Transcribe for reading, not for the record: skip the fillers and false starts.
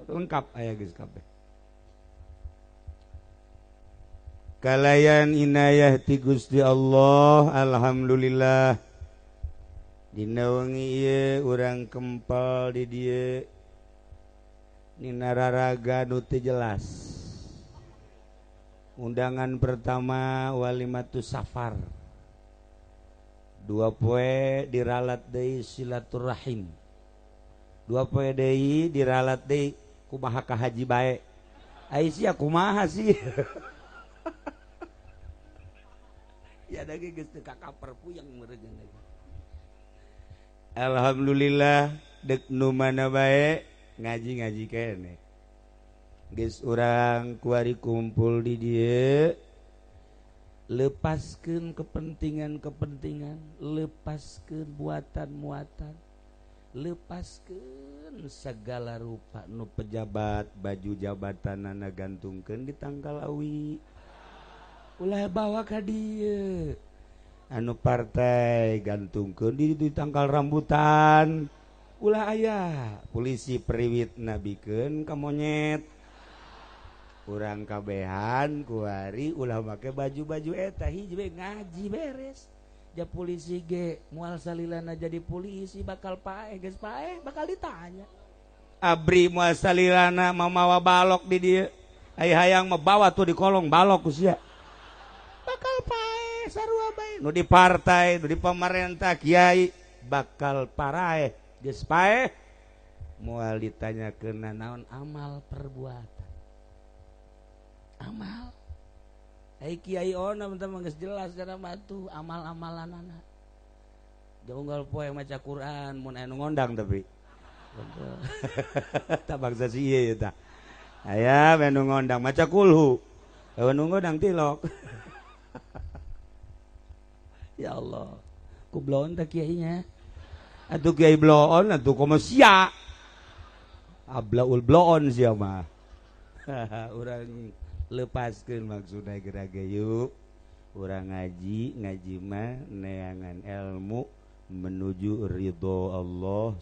Lengkap aya geus kabeh. Kalayan inayah ti Gusti Allah, alhamdulillah. Dina wengi ieu urang kempal di dieu nina raraga nu teu jelas. Undangan pertama walimatus safar. Dua poe diralat deui silaturahim. Dua poe deui diralat deui kumaha ka haji bae. Ai sia kumaha sih? Ya da ge geus teu kakaper puyeng meureun lagi. Alhamdulillah dek nu mana bae ngaji-ngaji keneh. Geus urang kuari kumpul di dieu lepaskeun kepentingan-kepentingan, lepaskeun buatan-muatan, lepaskeun segala rupa nu pejabat baju jabatanana gantungkeun di tangkal awi. Ulah bawa ka dieu. Anu partai gantungkeun di tangkal rambutan. Ulah aya polisi periwit nabikeun ka monyet. Urang kabehan kuari ulah make baju-baju eta hiji we ngaji beres. Ja polisi ge moal salilana jadi polisi bakal paeh geus paeh bakal ditanya. Abri moal salilana mamawa balok di dieu. Ai hayang mah bawa tuh di kolong balok ku sia. Bakal paeh sarua bae. Nu di partai, nu di pemerintah kiai bakal paraeh geus paeh moal ditanyakeun naon amal perbuatan. Amal ai kiai ona mah geus jelas kana batu amal-amalanana. Jonggal poe maca Quran mun aya nu ngondang tapi. Tak bangsa si ieu tah. Aya we nu ngondang maca kulhu. Eueuh nu ngondang tilok. Ya Allah, ku bloon teh kiainya. Atuh kiai bloon atuh komo sia. Ablaul bloon sia mah. Urang lepaskeun maksudna geura ge yuk. Urang ngaji, ngaji mah neangan ilmu menuju ridho Allah.